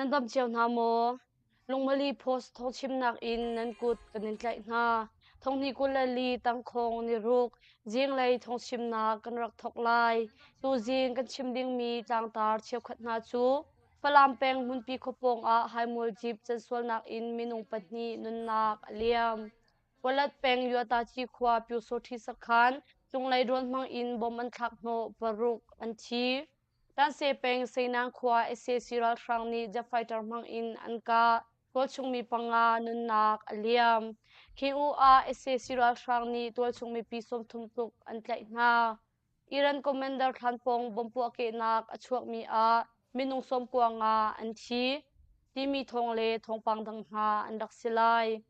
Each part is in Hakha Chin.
Nan dam cio hna maw? Lungmali Post thawngchimnak in nan kut kan in tlaih hna. Thonghni 24 tangkhawng niruk zinglei thawngchimnak kan rak thawk lai. Tuzing kan chim dingmi tlangtar cheukhat hna cu Falam peng hmunpi khuapawng ah haimual jeep cansualnak in minung pahnih nunnak a liam. Walat peng Yuataci khua Pyusawṭhi sakhan cunglei drone hmang in bom an thlak hnawh paruk an thi. Tanse peng Seinang khua sac ralhrang nih jet fighter hmang in an kah. Tualchung mi panga nunnak a liam. KU ah sac ralhrang nih tualchung mipi 30 tluk an tlaih hna. Iran commander thlan pawng bomb puahkehnak a chuakmi ah minung 95 an thi timi thawng le thawngpang dang hna an rak si lai.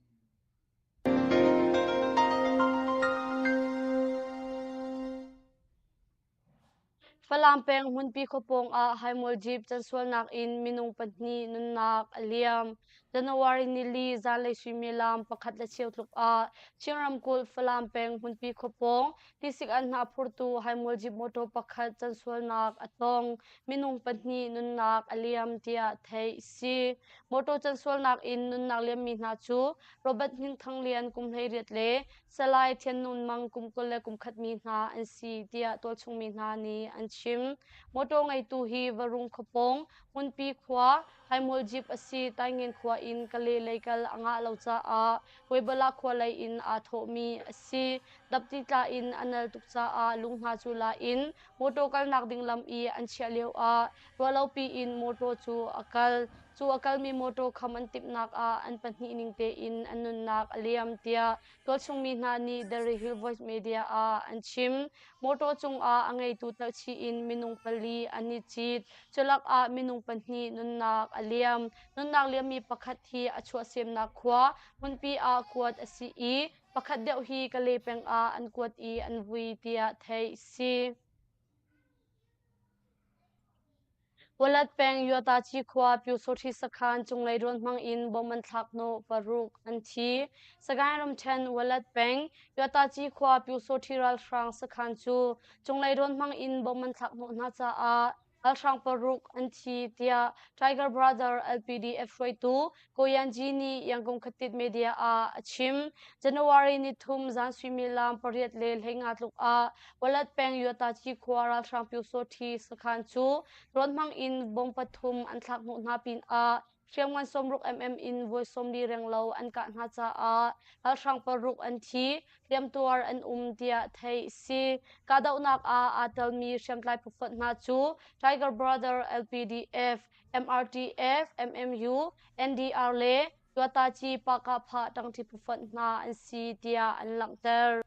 Falam peng hmunpi khuapawng ah haimual jeep cansualnak in minung pahnih nunnak a liam. January nili zanlei suimilam pakhat le cheu tluk ah Chin ramkulh Falam peng hmunpi khuapawng tisik anhnah phurtu haimual jeep motor pakhat cansualnak a tong. Minung pahnih nunnak a liam tiah theih a si. Motor cansualnak in nunnak liammi hna cu Robert Hnin Thang Lian kum 18 le Salai Thian Nun Mang kum 21 mi hna an si tiah tualchung mi hna nih an chim. Motor ngeitu hi Varung khuapawng, Hmunpi khua, Haimual Jeep a si. Taingen khua in Kale lei kal a ngah lo caah Huaibala khua lei in aa thawhmi a si. Dapti tla in a nal tuk caah lung hna cu la in motor kalnak ding lam i an chiah lio ah ruahlopi in motor cu a kal. Cu a kalmi motor kham an timhnak ah an pahnih ning tein an nunnak a liam tiah tualchungmi hna nih The Hill Voice Media ah an chim. Motor cungah a ngeitu telhchih in minung pali an i cit. Culak ah minung pahnih nunnak a liam. Nunnak liammi pakhat hi a chuahsemnak khua hmunpi ah kuat a si i pakhat deuh hi Kale peng ah an kuat i an vui tiah theih a si. Walat peng Yuataci khua Pyusawṭhi sakhan cunglei rawn hmang in bom an thlak hnawh paruk an thi. Sagaing ramṭhen Walat peng Yuataci khua Pyusawṭhi ralhrang sakhan cu cunglei rawn hmang in bom an thlak hnawh hna caah ralhrang paruk an thi tiah Tiger Brother LPDF hruaitu Ko Yan Ji nih Yangon Khatit Media ah a chim. January ni thum zan suimilam pariat le hleinga tluk ah Walat peng Yuataci khua ralhrang Pyusawṭhi sakhan cu rawn hmang in bom pathum an thlak hnawh hna pinah hriamngan 60 mm in voi 40 renglo an kah hna caah ralhrang paruk an thi, hliamtuar an um tiah theih a si. Kahdohnak ah aa telmi hriamtlai phufonh hna cu Tiger Brother LPDF, MRTF, MMU, NDR le Tuataci Pakahphah ṭangṭi phufonh hna an si tiah an langhter.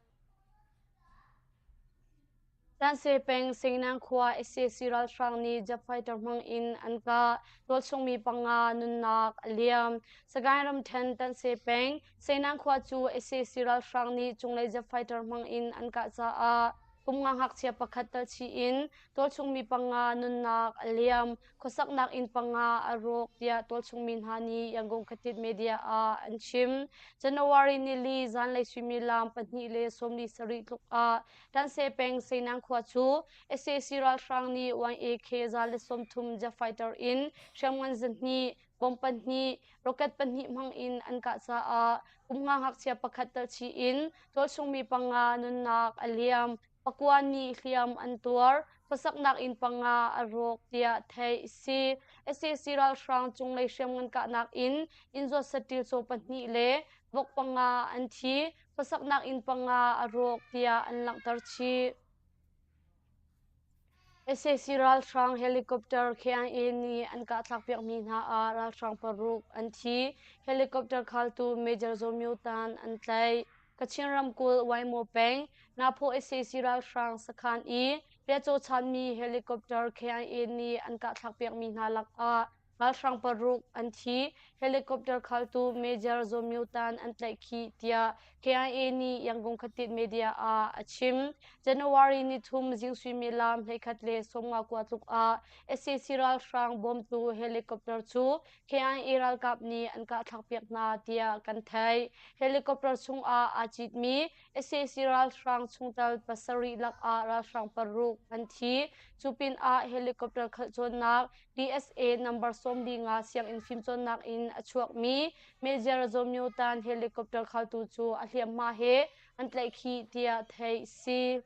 Tanse peng Seinang khua sac ralhrang nih jet fighter hmang in an kah. Tualchungmi panga nunnak a liam. Sagaing ramṭhen Tanse peng Seinang khua cu sac ralhrang nih cunglei jet fighter hmang in an kah caah kum nga ngakchia pakhat telchih in tualchungmi panga nunnak a liam. Khuasaknak inn panga a rawk tiah tualchungmi hna nih Yangon Khatit media ah an chim. January nili zanlei suimilam pahnih le 47 tluk ah Tanse peng Seinang khua cu sac ralhrang nih 1AK 130 jet fighter in hriamngan zahnih, bom pahnih, rocket pahnih hmang in an kah caah kum nga ngakchia pakhat telchih in tualchungmi panga nunnak a liam. Pakua nih hliam an tuar. Khuasaknak inn panga a rawk tiah theih a si. Sac ralhrang cunglei hriamngan kahnak in inn zuat saṭil caw pahnih le vok panga an thi. Khuasaknak inn panga a rawk tiah an langhter chih. Sac ralhrang helicopter KIA nih an kahthlakpiakmi hna ah ralhrang paruk an thi. Helicopter khaltu Major Zaw Myo Tan an tlaih. Kachin ramkulh Waimaw peng Naphaw sac ralhrang sakhan i riahcaw chanmi helicopter KIA nih an kahthlakpiakmi hna lakah ralhrang paruk an thi. Helicopter khaltu Major Zaw Myo Tan an tlaihkhih tiah KIA nih Yangon Khatit media ah a chim. January ni thum zing suimilam 11 le 59 tluk ah sac ralhrang bawmtu helicopter cu KIA ralkap nih an kahthlakpiak hna tiah kan theih. Helicopter chungah aa citmi sac ralhrang chungtel pasarih lakah ralhrang paruk an thi. Cu pinah helicopter khalh cawnnak DSA number 45 sianginn fimcawnnak in a chuakmi Major Zaw Myo Tan helicopter khaltu cu a hliamhma he an tlaihkhih tiah theih si.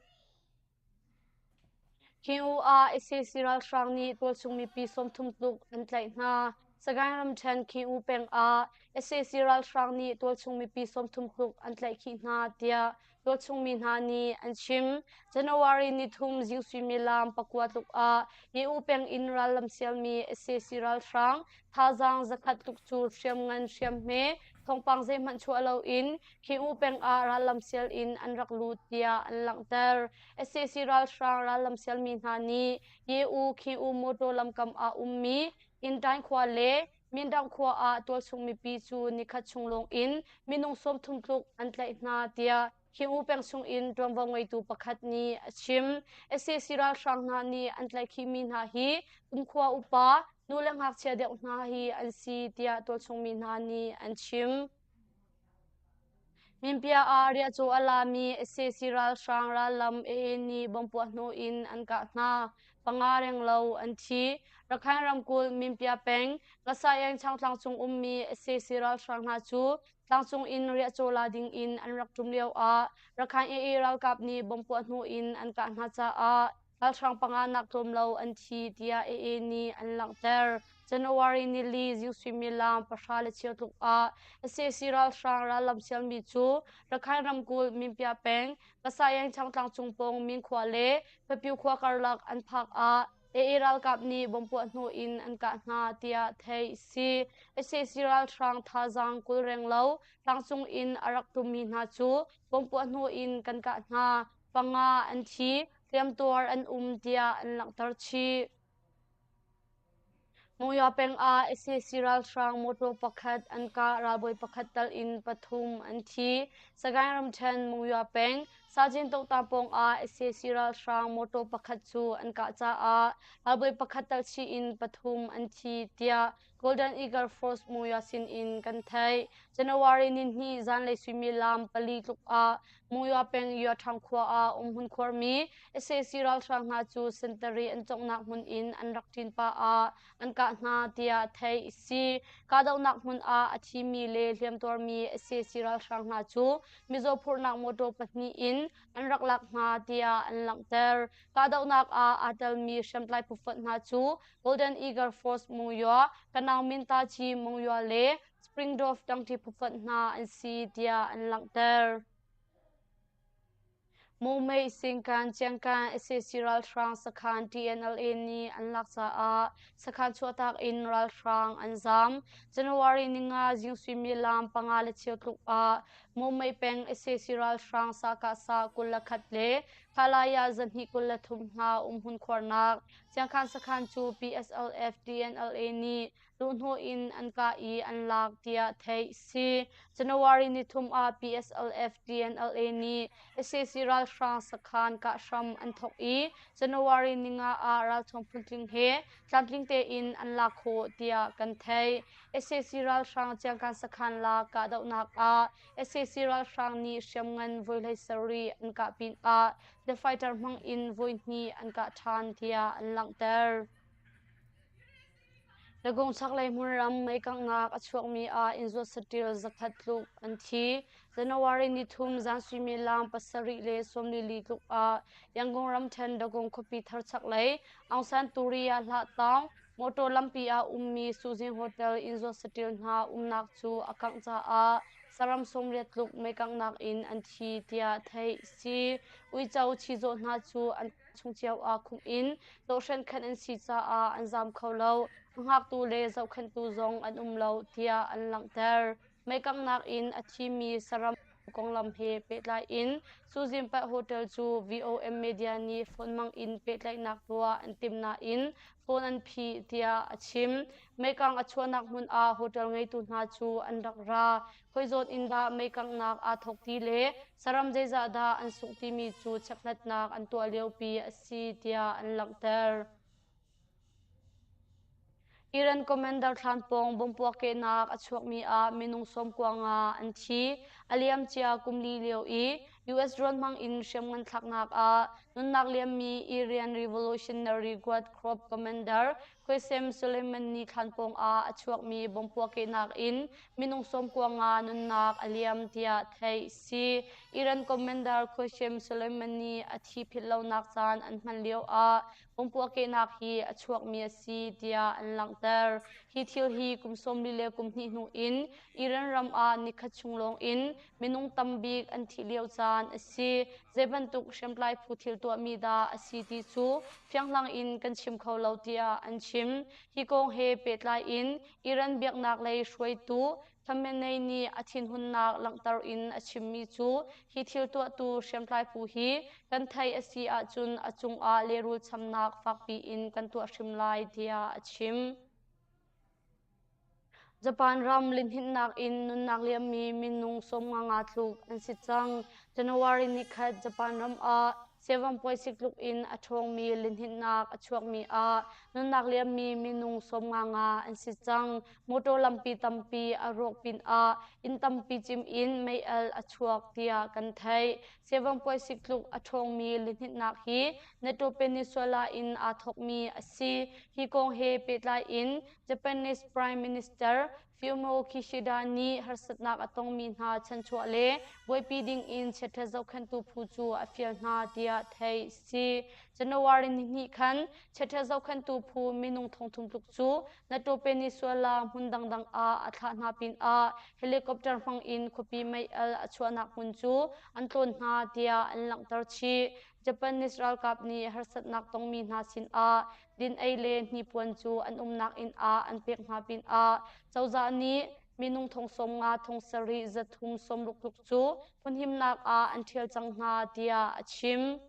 Khin-U ah sac ralhrang nih tualchung mipi 30 tluk an tlaih hna. Sagaing ramṭhen Khin-U peng ah sac ralhrang nih tualchung mipi 30 tluk an tlaihkhih hna tiah tualchung mi hna nih an chim. January nithum zing suimilam 9 tluk ah Ye-U peng in rallam sialmi sac ralhrang thazaang 100 tluk cu hriamngan hriamhme thawngpang zeihmanh chuah loin Khin-U peng ah rallam sial in an rak lut tiah an langhter. Sac ralhrang rallam sialmi hna nih Ye-U Khin-U motor lamkam ah ummi Intain khua le Mindaung khua ah tualchung mipi cu nikhat chung lawng in minung 30 tluk an tlaih hna tiah Khin-U peng chung in ṭuanvo ngeitu pakhat nih a chim. Sac ralhrang hna nih an tlaihkhihmi hna hi kumkhua upa, nu le ngakchia deuh hna hi an si tiah tualchung mi hna nih an chim. Minpia ah riahcaw a lami sac ralhrang rallam AA nih bomb puah hnu in an kah hna. Panga renglo an thi. Rakhine ramkulh Minpia peng Kasaeng changtlang cung ummi sac ralhrang hna cu tlangcung in riahcaw la ding in an rak ṭum lio ah Rakhine AA ralkap nih bomb puah hnu in an kah hna caah ralhrang panga nak tlawm lo an thi tiah AA nih an langhter. January nili zing suimilam 10:15 tluk ah sac ralhrang rallam sialmi cu Rakhine ramkulh Minpia peng Kasayeng changtlang cung pawng Minkhua le Phapyu khua karlak an phak ah AA ralkap nih bomb puah hnu in an kah hna tiah theih si. Sac ralhrang thazaang 20 renglo tlangcung in a rak tummi hna cu bomb puah hnu in kan kah hna. Panga an thi, hliamtuar an um tiah an langhter chih. Monywa peng ah sac ralhrang mawṭaw pakhat an kah ralbawi pakhat tal in pathum an thi. Sagaing ramṭhen Monywa peng Sajin Tohta pawng ah sac ralhrang mawṭaw pakhat cu an kah caah ralbawi pakhat tal chih in pathum an thi tiah Golden Eagle Force Monywa sin in kan theih. January nihnih zanlei suimilam 4 tluk ah Monywa peng Yuathang khua ah umhmun khuarmi sac ralhrang hna cu sentari an conghnak hmun in an rak ṭin pah ah an kah hna tiah theih a si. Kahdohnak hmun ah a thimi le hliamtuarmi sac ralhrang hna cu mizaw phurhnak motor pahnih in an rak lak hna tiah an langhter. Kahdohnak ah aa telmi hriamtlai phufonh hna cu Golden Eagle Force Monywa, Kanau Mintaci Monywa le Springdorf ṭangṭi phufonh hna an si tiah an langhter. Mumei Singkan Ciangkan sac ralhrang sakhan TNLA nih an lak caah sakhan chuahtak in ralhrang an zaam. January 5 zing suimilam 5:15 tluk ah Mumei peng sac ralhrang sakah 21 le Khalaya 223 hna umhmun khuarnak Ciangkhan sakhan cu PSLF TNLA nih luhhnawh in an kah i an lak tiah theih si. January 3 ah PSLF TNLA nih sac ralhrang sakhan kah hram an thawk i January 5 ah ralthawng phuntling he tlamtling tein an lak khawh tiah kan theih. Sac ralhrang Ciangkan sakhan lak kahdohnak ah sac ralhrang nih hriamngan voi 17 an kah pinah The Fighter hmang in voihnih an kah ṭhan tiah an langhter. Lagong chaklei hmunram meikanghnak a chuakmi ah innzuat saṭil 100 tluk an thi. January 3 zan suimilam 7:44 tluk ah Yangon ramṭhen Dagon khuapi thar chaklei Aung San Turiya Hlah motor lampi ah ummi Suzing Hotel innzuat saṭil hna umnak cu a kangh caah saram 80 tluk meikanghnak in an thi tiah theih a si. Uico chizawh hna cu an chung cio ah khumh in tawhhren khenh an si caah an zaam kho lo. A hngaktu le zohkhenhtu zong an um lo tiah an langhter. Meikanghnak in a thimi saram konglam he pehtlai in Suzimpat Hotel cu VOM Media nih phone hmang in pehtlaihnak tuah an timh nain phone an phih tiah a chim. Meikang a chuahnak hmun ah hotel ngeitu hna cu an rak ra. Khoi zawn in dah meikanghnak aa thawk ti le saram zeizah dah an sungh timi cu chekhlatnak an tuah liopi a si tiah an langhter. Iran commander thlan pawng bomb puakkehnak a chuakmi ah minung 95 an thi. A liamcia kum li lio i US drone hmang in hriamngan thlaknak ah Nunnak liammi Iran Revolutionary Guard Corps Commander Qasem Soleimani thlan pawng ah a chuakmi bomb puahkehnak in minung 95 nunnak a liam tiah theih si. Iran Commander Qasem Soleimani a thi philh lonak caan an hman lio ah bomb puahkehnak hi a chuakmi a si tiah an langhter. Hi thil hi kum 42 le kum hnih hnu in Iran ram ah nikhat chung lawng in minung tambik an thih lio caan a si. Zei bantuk hriamtlai phu thil tuahmi dah a si ti cu fianghlang in kan chim kho lo tiah an chim. Hi kong he pehtlai in Iran biaknak lei hruaitu Khamenei nih a thinhunnak langhter in a chimmi cu hi thil tuahtu hriamtlai phu hi kan theih a si ahcun a cungah lehrul chamnak fakpi in kan tuah hrim lai tiah a chim. Japan ram lihninhnak in nunnak liammi minung 95 tluk an si cang. January nikhat Japan ram ah 7.6 tluk in a ṭhawngmi lihninhnak a chuakmi ah nunnak liammi minung 55 an si cang. Motor lampi tampi a rawk pinah inn tampi cim in mei-alh a chuak tiah kan theih. 7.6 tluk a ṭhawngmi lihninhnak hi Nato Peninsula in aa thawkmi a si. Hi kong he pehtlai in Japanese Prime Minister Fumio Kishida nih harsatnak a tongmi hna chanchuah le buaipi ding in chiaṭhat zohkhenhtu phu cu a fial hna tiah theih si. January nihnih khan chiaṭhat zohkhenhtu phu minung thongthum tluk cu Nato Peninsula hmun dangdang ah a thlah hna pinah helicopter hmang in khuapi mei-al a chuahnak hmun cu an tlawn hna tiah an langhter chih. Japanese ralkap nih harsatnak tongmi hna sinah din ei le hnipuan cu an umnak inn ah an pek hna pinah cozah nih minung thong 50 thong sarih zathum sawmruk tluk cu hmunhimnak ah an ṭhial cang hna tiah a chim.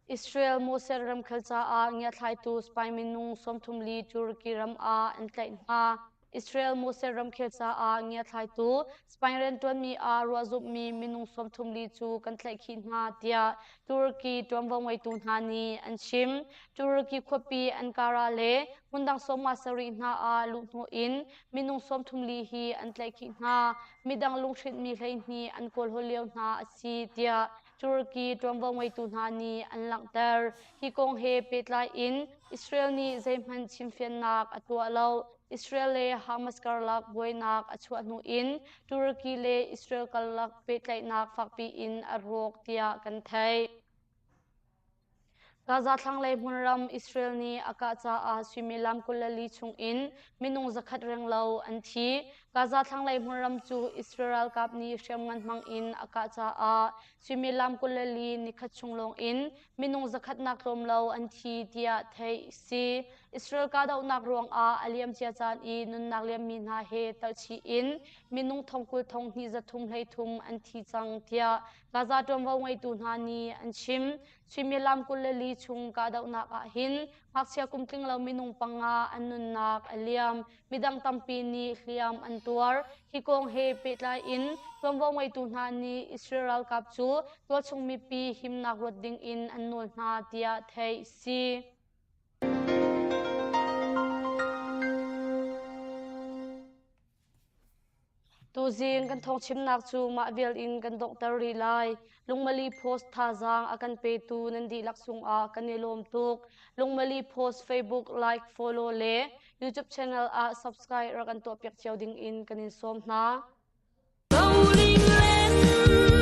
Israel Mossad ramkhel caah ngiathlaitu spy minung 34 Turkey ram ah an tlaih hna. Israel Mossad ramkhel caah ngiathlaitu Spain rianṭuanmi ah ruahzumhmi minung 34 cu kan tlaihkhih hna tiah Turkey ṭuanvo ngeitu hna nih an chim. Turkey khuapi Ankara le hmundang 57 hna ah luhhnawh in minung 34 hi an tlaihkhih hna. Midang lunghrinhmi 12 an kawlhawl lio hna a si tiah Turkey ṭuanvo ngeitu hna nih an langhter. Hi kong he pehtlai in Israel nih zeihmanh chimfiannak a tuah lo. Israel le Hamas karlak buainak a chuah hnu in Turkey le Israel karlak pehtlaihnak fakpi in a rawk tiah kan theih. Gaza thlanglei hmunram Israel nih a kah caah suimilam 24 chung in minung zakhat renglo an thi. Gaza thlanglei hmunram cu Israel ralkap nih hriamngan hmang in a kah caah suimilam 24 nikhat chung lawng in minung zakhatnak tlawm lo an thi tiah theih si. Israel kahdohnak ruangah a liamcia caan i nunnak liammi hna he telhchih in minung thongkul thong hnih zathum hleithum an thi cang tiah Gaza ṭuanvo ngeitu hna nih an chim. Suimilam 24 chung kahdohnak ah hin ngakchia kum tling lo minung panga an nunnak a liam. Midang tampi nih hliam an tuar. Hi kong he pehtlai in ṭuanvo ngeitu hna nih Israel ralkap cu tualchung mipi himnak ruat ding in an nawl hna tiah theih si. Tuzing kan thawngchimnak cu mah vial in kan donghter rih lai. Lungmali Post thazaang a kan petu nan dihlak cungah kan i lawm tuk. Lungmali Post Facebook like, follow le YouTube channel ah subscribe rak kan tuahpiak cio ding in kan in sawm hna. Rolling land.